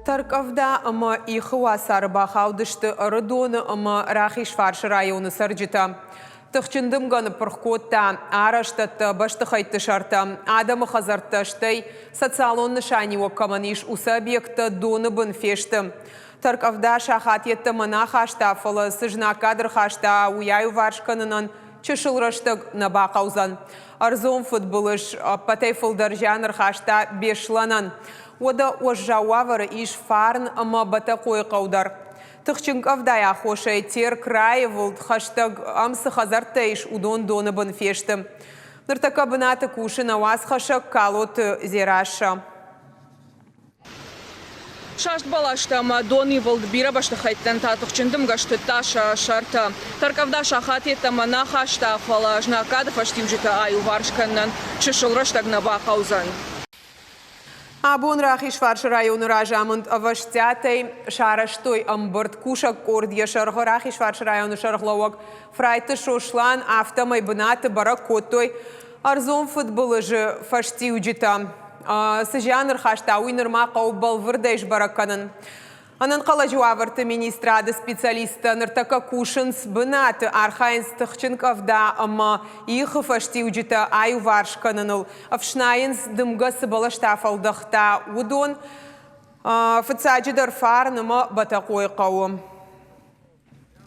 Тӕрккъӕвда ӕмӕ ихы уацары бахаудысты Ӕрыдоны ӕмӕ Рахизфарсы районы цӕрджытӕ. Тыхджын дымгӕ ныппырх кодта арӕзтӕдтӕ, бӕстыхӕйтты сӕртӕ, адӕмы хӕдзӕрттӕ, стӕй социалон нысаниуӕг кӕмӕн ис, уыцы объекттӕ доны бын фесты. Тӕрккъӕвда сахат йеддӕмӕ нӕ ахаста, фӕлӕ цы знаггад ӕрхаста, уый аиуварс кӕнынӕн чысыл рӕстӕг нӕ бахъӕудзӕн. Ӕрдзон фыдбылыз ӕппӕтӕй фылдӕр зиан ӕрхаста Беслӕнӕн. Уӕдӕ уӕззау уавӕры ис Фарн ӕмӕ Бӕтӕхъойы хъӕу дӕр. Тыхджын къӕвдайы аххосӕй Терк раивылд, хӕстӕг ӕм цы хӕдзӕрттӕ ис, уыдон доны бын фесты. Ныртӕккӕ бынаты кусы нӕ уацхӕссӕг Калоты Дзерассӕ. Саст бӕлӕстӕ ӕмӕ донивылд бирӕ бӕстыхӕйттӕн та тыхджын дымгӕ стыдта сӕ сӕртӕ. Тӕрккъӕвда сахат йеддӕмӕ нӕ хаста, фӕлӕ знаггады фӕстиуджытӕ аиуварс кӕнынӕн чысыл рӕстӕг нӕ бахъӕудзӕн. Абон Рахизфарсы районы разамынд ӕвӕстиатӕй сарӕзтой ӕмбырд. Кусӕг къорд йӕ сӕргъы Рахизфарсы районы сӕргълӕууӕг Фрайты Сослан, афтӕмӕй бынаты бӕрӕг кодтой ӕрдзон фыдбылызы фӕстиуджытӕ. Цы зиан ӕрхаста, уый нырма хъӕуы бӕлвырдӕй сбӕрӕг кӕнын. Ӕнӕнхъӕлӕджы уавӕрты министрады специалисттӕ ныртӕккӕ кусынц бынаты, архайынц тыхджын къӕвда ӕмӕ ихы фӕстиуджытӕ аиуварс кӕныныл, ӕфснайынц, дымгӕ цы бӕлӕстӕ афӕлдӕхта, уыдон. Фыццаджыдӕр Фарн ӕмӕ Бӕтӕхъойы хъӕуы.